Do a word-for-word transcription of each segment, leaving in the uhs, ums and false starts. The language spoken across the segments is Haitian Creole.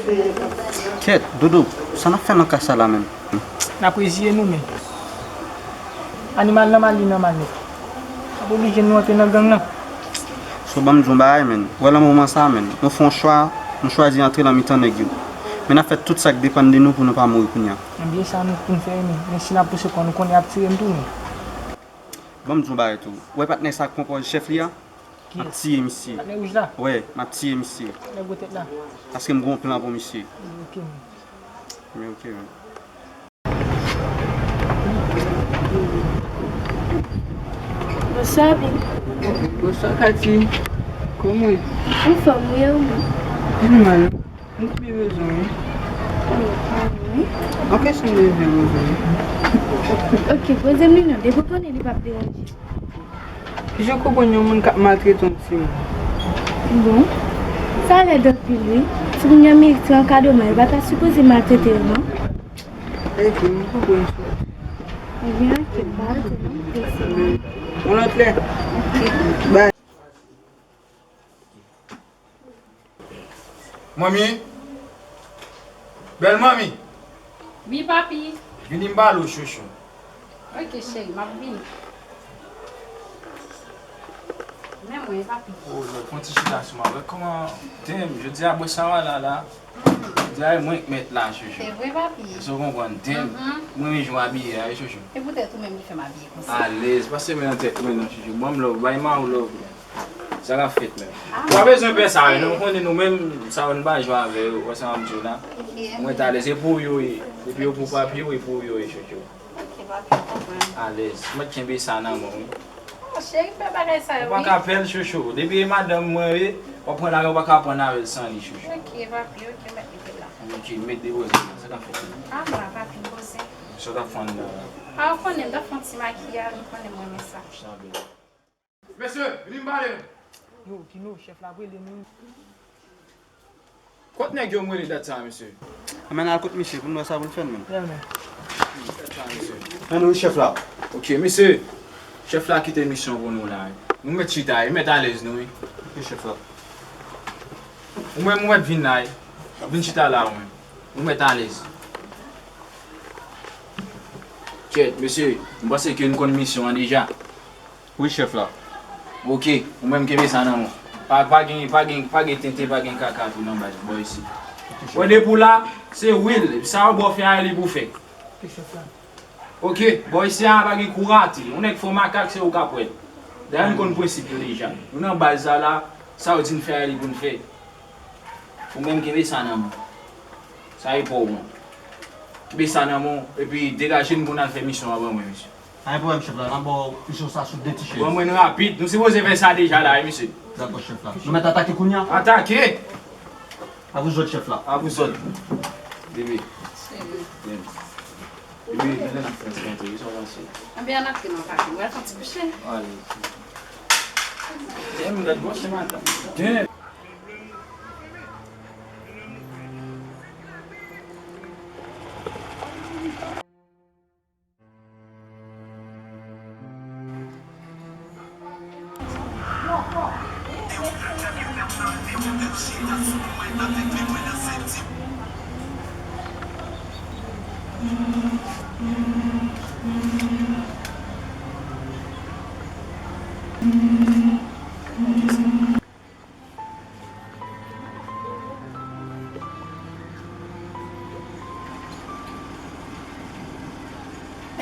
Kèt, Doudou, sa n ap fè nan kay sa la menm? N ap reziye nou, men animal nan mal, li nan mal nèt. N ap oblije nou antre nan gang nan. So, ban m di w yon bagay, menn. Ou wè, nan moman sa, menn, nou fè yon chwa, nou chwazi antre nan mitan nèg yo. Men n ap fè tout sa k depann de nou pou nou pa mouri kounye a. Ebyen, sa nou pou n fè, men, men si n ap pouse kò nou, konnen y ap tire n tou, men. Ban m di w yon bagay tou. Ou wè patnè sa k pran pòz chèf li a? M ap tiye misye. Patnè wouj la? Wi, m ap tiye misye. Patnè gwo tèt la? Paske m gen yon plan pou misye. Ok, men. Men ok, men. Bonswa, Bi. Bonswa, Kati. Kòman w ye? Anfòm, wi, e ou menm? Pi mal. M te bezwen w, wi. Anfòm, wi. An kesyon de bezwen w, wi. Ok, poze m li non, depi w konnen li p ap deranje. Kijan w konprann yon moun k ap maltrete yon timoun? Bon, sa lèd anpil, wi. Timoun yo merite ankadreman, yo pa ta sipoze maltrete yo, non. Ebyen, m konprann sa. Ebyen, ok, m pa rete non, m prese. Yon lòt lè. Ok. Bye. Manmi? Bèl manmi? Wi, papi. Vini m pale w, chouchou. Ok, cheri, m ap vini. Men mwen, papi. O, Lòd, pran ti chita sou mwen. Wè kòman, damn, jodi a bwè sa w la, la. Jodi a e mwen k mèt la, chouchou. Se vre, papi. Èske w konprann, damn? Mwen renmen jan w abiye a, wi, chouchou. E poutèt ou menm ki fè m abiye konsa. Alèz, pase men nan tèt mwen, non, chouchou. Ban m love, bay mari w love. Sa k ap fèt menm? Ah, ou pa bezwen pè sa, non, m konnen nou menm, sa yo n pa jwe avè yo, wè sa m ap di w la. Ok. Mwen talè, se pou yo ye. Depi yo pou papi yo, e pou yo ye, chouchou. Ok, papi, m konprann. Alèz. Mwen kenbe sa nan men w, wi. Oh, cheri, fè bagay sa yo, wi. Ou pa ka pè l, chouchou. Depi e madanm mwen ye, w ap pran lajan, ou pa ka pran avè l san li, chouchou. Ok, papi, ok, mèt mete l la. Ok, mèt depoze l la. Sa k ap fèt? Ah, m la, papi, m poze. Sa w t ap fè anndan la? Ah, ou konnen, m t ap fè yon ti makiyaj, ou konnen m renmen sa. Sa bèl. Mesye, vini m pale nou. Yo, Tino, chèf la ap rele nou. Kot nèg yo m rele dat sa a, mesye? Ann al kot misye pou n wè sa pou n fè l menm. Yeah, man. Dat sa a, mesye. Ann wi, chèf la. Ok, mesye. Chèf la kite misyon pou nou la, wi. Nou mèt chita, wi. Mèt alèz nou, wi. Ok, chèf la. Ou menm, ou mèt vin la, wi. Vin chita la, ou menm. Ou mèt alèz. Kèt, mesye, m panse ke n konn misyon an deja. Wi, chèf la. Ok, ou menm kenbe sa nan men w. Pa, pa gen, pa gen, pa gen tenten, pa gen kaka tou nan baz, bò isit. Wè depi w la, se wil, sa yo ba w fè a, li pou fè. Ok, chèf la. Ok, bò isit a, pa gen kou rate. Yon nèg fè w makak, se ou k ap wè l. Dayè, nou konn prensip yo deja. Nou nan baz sa la, sa yo di n fè a, li pou n fè. Ou menm kenbe sa nan men w. Sa e pa w, non. Kenbe sa nan men w, epi degaje n pou n al fè misyon an ban mwen, mesye. Pa gen pwoblèm, chèf la, n ap ba w misyon sa sou de ti chèz. Ban mwen n rapid, nou sipoze fè sa deja la, wi, mesye. Dakò, chèf la. Nou mèt atake kounye a? Atake! A vous autres, chèf la. A vous autres. Bebe. Bebe, men lè n ap fè sa, wi, sa w panse? Anben, ann antre nan kay la, ou pral fè yon ti kouche. Ale. Damn, gad gwosè madanm. Damn.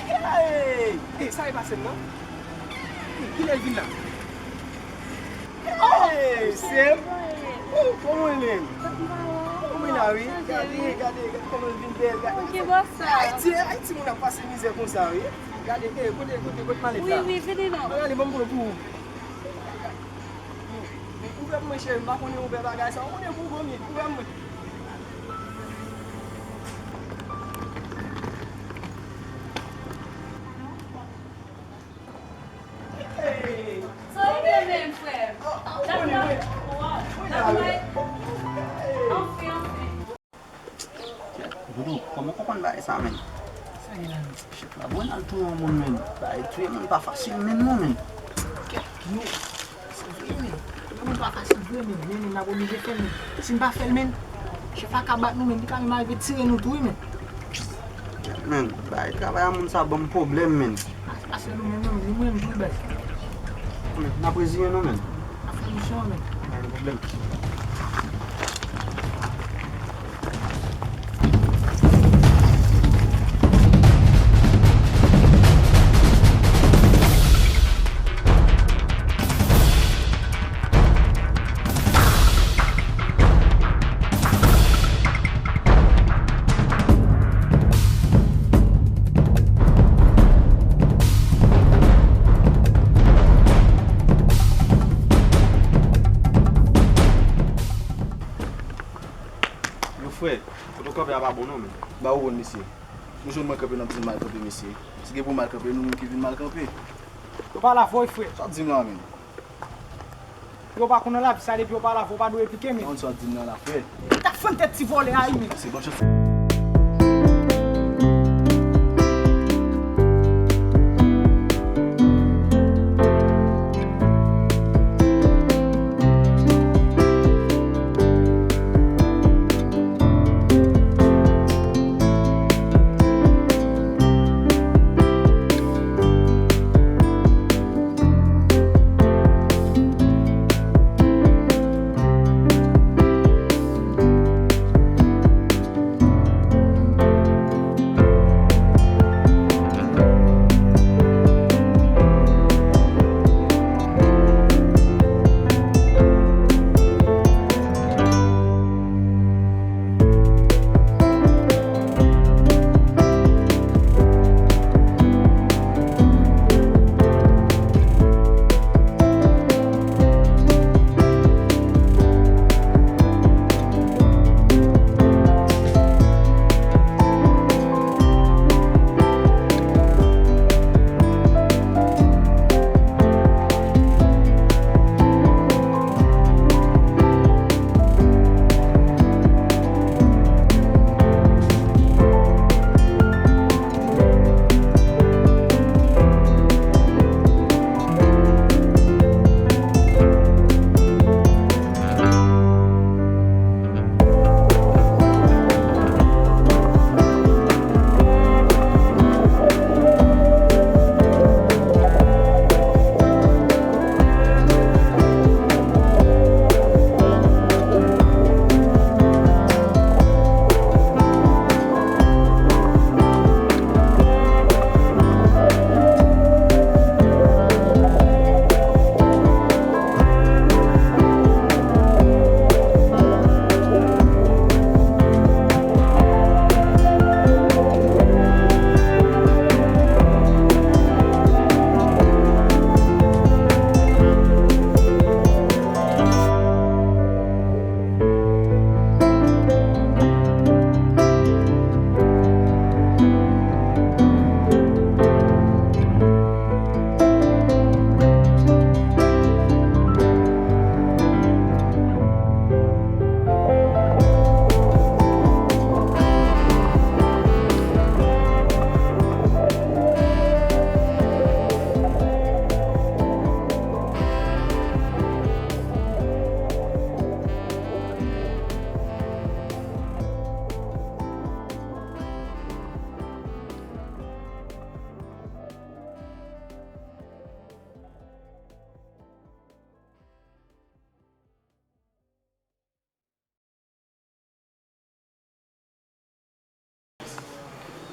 Hey! Hey, sa e pase m nan? Hey, kilè l vin la? Hey, sè m! Oh, kòman w ye menm? Kòman w ye la, wi? Gade, gade, gade kòman l vin bèl, gade. Ayiti, Ayiti moun ap pase mizè konsa, wi. Gade, hey, kote, kote, kote malèt la? Wi, wi, vini non. Gade, ban m pran pou ou. Ouvè pou mwen, cheri, m pa konnen ouvè bagay sa. Ou konnen pou gwo mit, ouvè pou mwen. Hey! Sa w ye menm, frè m? Anfen, anfen. Kèt, Doudou, kòman w konprann bagay sa, menn? Sa gen la menm? Chèf la, bon, al touye yon moun, menn. Bagay touye moun pa fasil, menn, non, menn. Kèt, Kino, se vre, menn. Touye moun pa fasil vre, menn. Men, menn, n ap oblije fè l, menn. Si n pa fè l, menn, Chèf la ka bat nou, men li ka menm arive tire nou tou, wi, men. Men, bay travay a moun sa ban m pwoblèm, men. Pase nou menm, non, li mwen, m tou bèl. Men, n ap reziyen nou, men. N ap fè misyon, men. Pa gen pwoblèm. Yo, frè, kote w kanpe a pa bon non, men. Ba ou konn, mesye. Nou jwenn mwen kanpe, n ap di m mal kanpe, mesye. Si gen pou mal kanpe, nou menm ki vin mal kanpe. Yo pa la fò, frè. Sa w ap di m la, men? Yo pa konn nan lavi sa, depi yo pa la fò, w pa dwe replike, men. Sa w ap di m nan la, frè? Ta fann tèt ti vòlè a, wi, men. Se bon chans.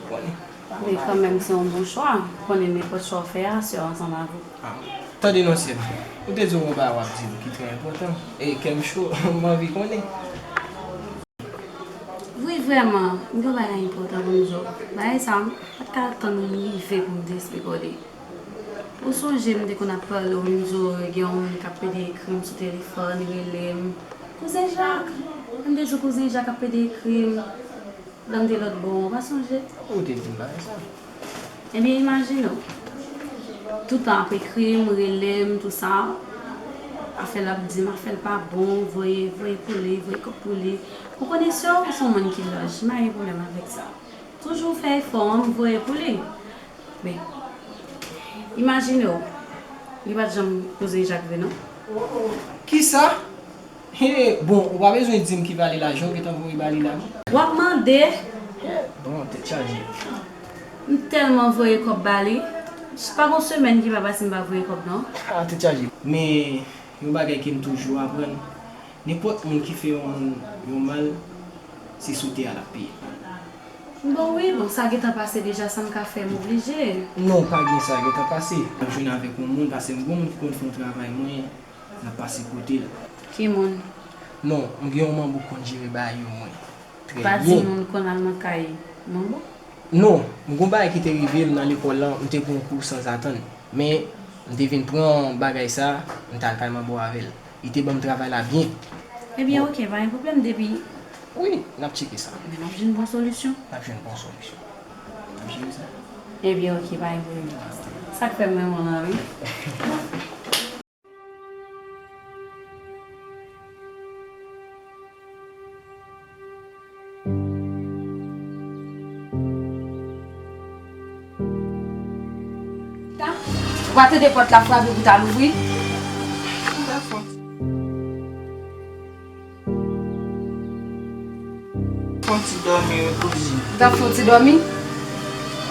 Konnen. Men kanmenm, se yon bon chwa. Konnen nenpòt chwa w fè a, se ansanm avè w. Ah. Tande non, sè m. Ou te di w yon bagay w ap di m ki trè enpòtan. E kè m cho, m anvi konnen. Wi, vrèman, m gen yon bagay enpòtan pou m di w. Bagay sa a, m pa t ka tann rive pou m te esplike w li. Ou sonje m te konn ap pale w, m di w gen yon moun k ap plede ekri m sou telefòn, rele m. Kouzen Jak! M te di w Kouzen Jak ap plede ekri m, lè m te lòt bò, w pa sonje? Ou te di m bagay sa. Ebyen, imajine w. Toutan ap ekri m, rele m, tou sa. Afè l ap di m, afè l pa bon, voye, voye pou li, voye kòb pou li. Ou konnen sè w se yon moun ki laj, m pa gen pwoblèm avèk sa. Toujou fè efò an, m voye pou li. Men, imajine w, li pa t janm Kouzen Jak vre non. Kisa? He, bon, ou pa bezwen di m ki valè lajan ou gentan voye ba li la, non. W ap mande? Bon, tèt chaje. M tèlman voye kòb ba li. Pa gon semèn ki pa pase m pa voye kòb, non. Ah, tèt chaje. Men, yon bagay ke m toujou aprann, nenpòt moun ki fè yon moun yon mal, se sou tè a l ap peye. Bon, wi, bon, sa gentan pase deja, sa m ka fè, m oblije. Non, pa gen sa gentan pase. M ap jwenn avèk yon moun, paske m gon moun ki konn fè yon travay mwen, n ap pase kote l. Ki moun? Non, m gen yon manbo k konn jere bagay yo mwen. Trè byen. Pa di moun konn al nan kay manbo? Non, m gon bagay ki te rive m nan lekòl lan, m te pran yon kou sanzatann. Men, m te vin pran bagay sa, m t al kay manbo avè l. Li te ban m travay la byen. Ebyen, oke, pa gen pwoblèm depi. Wi, n ap tcheke sa. Ebyen, n ap jwenn bon solisyon. N ap jwenn bon solisyon. N ap jere sa. Ebyen, oke, pa gen pwoblèm. Sa k fè m renmen w lan, wi. Ou pa tande pòt la frape pou w t al ouvri? Fè yon ti dòmi, wi, kouzin. Ou t ap fè yon ti dòmi?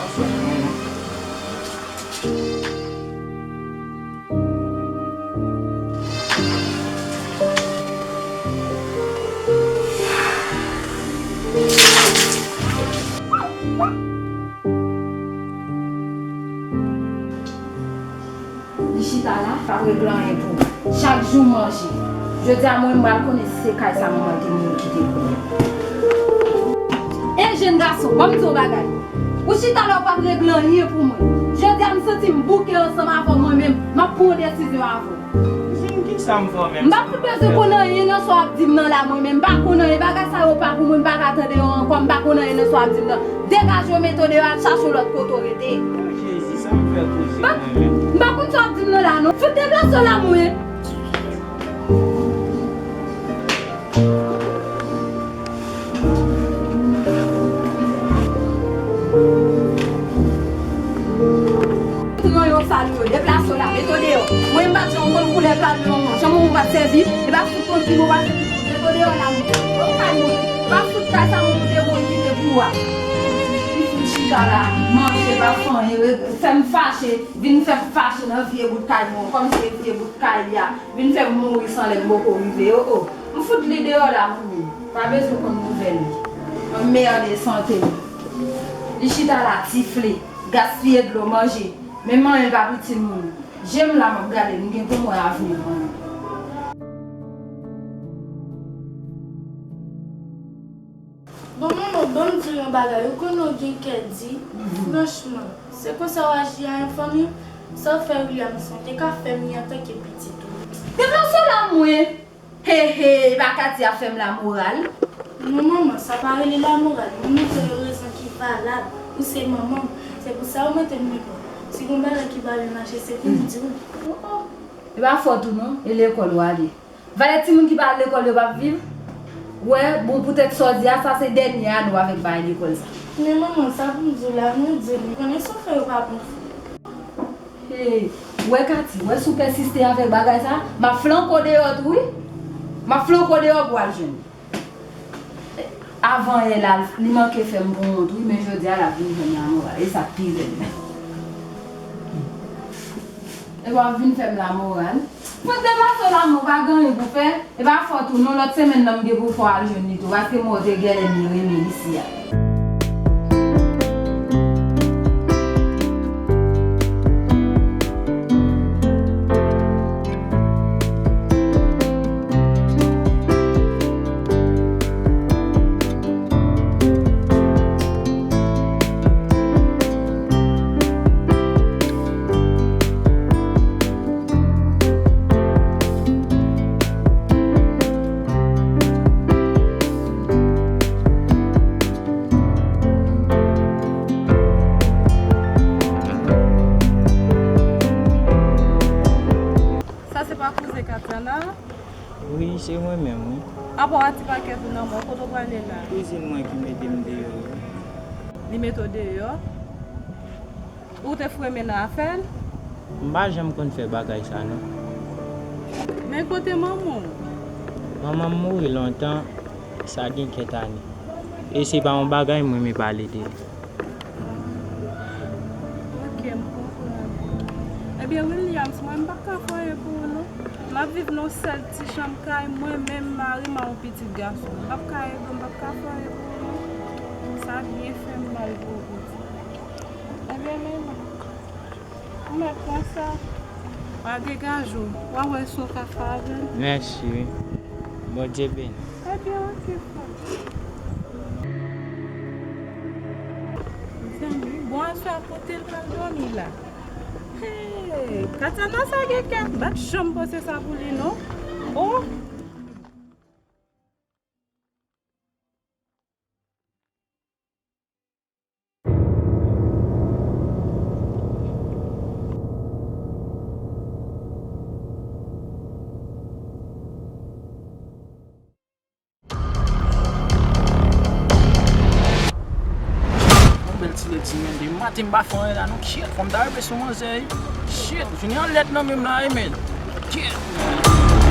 Anfen, non. Li chita la, p ap regle anyen pou ou. Chak jou manje. Jodi a mwen, m pral konnen si se kay sa manman l te mouri kite pou mwen. E jenn gason, ban m di w yon bagay. Ou chita la, ou p ap regle anyen pou mwen. Jodi a, m santi m bouke ansanm avè w mwen menm. M ap pran yon desizyon avè w. Kouzin, kisa m fè w menm? M pa fout bezwen konn anyen nan sa w ap di m nan la, mwen menm. M pa konn anyen. Bagay sa yo pa pou mwen, m pa ka tande yo ankò. M pa konn anyen nan sa w ap di m nan. Degaje w, mete w deyò, al chache yon lòt kote w rete. O Jezi, sa m fè kouzin mwen menm? M pa konn sa w ap di m nan la, non. Fout deplase w la, mwen. Tout ranyon sal yo, deplase w la, mete w deyò. Mwen, m pa t janm konn koulè pla nou an, non. Janm ou pa t sèvi, e pa fout konn ki mo pase pou ou. Mete w deyò la, mwen. Ou kay mwen. Pa fout kay sa mwen te voye kite pou ou a. Li fout chita la, manje, pa fè anyen, fè m fache, vin fè m fache nan vye bout kay mwen, kòmsi se vye bout kay li a. Vin fè m mouri san lè m poko rive, o, o. M fout li deyò la, mwen menm. Pa bezwen konn nouvèl li. Anmède sante m. Li chita la, tifle, gaspiye dlo, manje. Menm manyen l p ap itil moun. Je m la, m ap gade, m gen pou m wè avni mwen. Bon, manman, ban m di w yon bagay. Ou konnen w gen kè di. Franchman, se konsa w aji a yon fanmi? Sa w fè Williamson te ka fè m li antanke pitit ou. Deplase w la, mwen. He, he, e pa Katy ap fè m lamoral? Non, manman, sa pa rele lamoral. Mwen montre yo rezon ki valab. Ou se manman m. Se pou sa yo mete m lekòl. Si gon bagay ki pa byen mache, se pou m di w. Oh, oh. E pa fòt ou non, e lekòl w ale. Valè timoun ki pa al lekòl yo p ap viv. Wè, bon, poutèt sa w di a, sa se dènye ane w avèk bagay lekòl sa. Men manman, sa pou m di w la, mwen di w, konnen sa w fè yo pa bon. Hey, wè Katy, wè si w pèsiste avèk bagay sa, m ap flanke w deyò tou, wi. M ap flanke w deyò pou w al jwenn. Avan yè la, li manke fè m pou wont, wi, men jodi a, l ap vin fè m lamoral. E sa k pi rèd. E w ap vin fè m lamoral. Fout deplase w la, mwen pa gen anyen pou fè. E pa fòt ou non, lòt semèn nan m gen pou fè w al jwenn li tou, paske mwen te genlè byen renmen isi a. Sa se pa kouzen Katiana? Wi, se mwen menm, wi. Apa w a ti pakèt ou nan men w, kote w prale la? Kouzin mwen ki mete m deyò, wi. Li mete w deyò? Ou te foure men nan afè l? M pa janm konn fè bagay sa, non. Men kote manman w? Manman m mouri lontan, sa gen kèk ane. E se pa yon bagay mwen renmen pale de li. Ok, m konprann. Ebyen, Williams, mwen m p ap ka fè anyen pou ou non. M ap viv nan yon sèl ti chanm kay, mwen menm, mari m ak yon pitit gason. M p ap ka ede w, m p ap ka fè anyen pou ou non. Sa byen fè m mal pou ou, pitit. Ebyen, men, ou mèt pran sa. Pa degaje w. W a wè sa w ka fè avè l. Mèsi, wi. Bondye beni. Ebyen, ok, frè. Zanmi, bon, aswè a kote l pral dòmi la? Hey, Katana sa gen kè. M pa t janm panse sa pou li, non. Oh! Yon bèl ti lèt ti men de maten m pa fè anyen la non. Shit, fò m ta rive sou manzè wi. Shit, vini an lèt nan men m la wi men. Shit.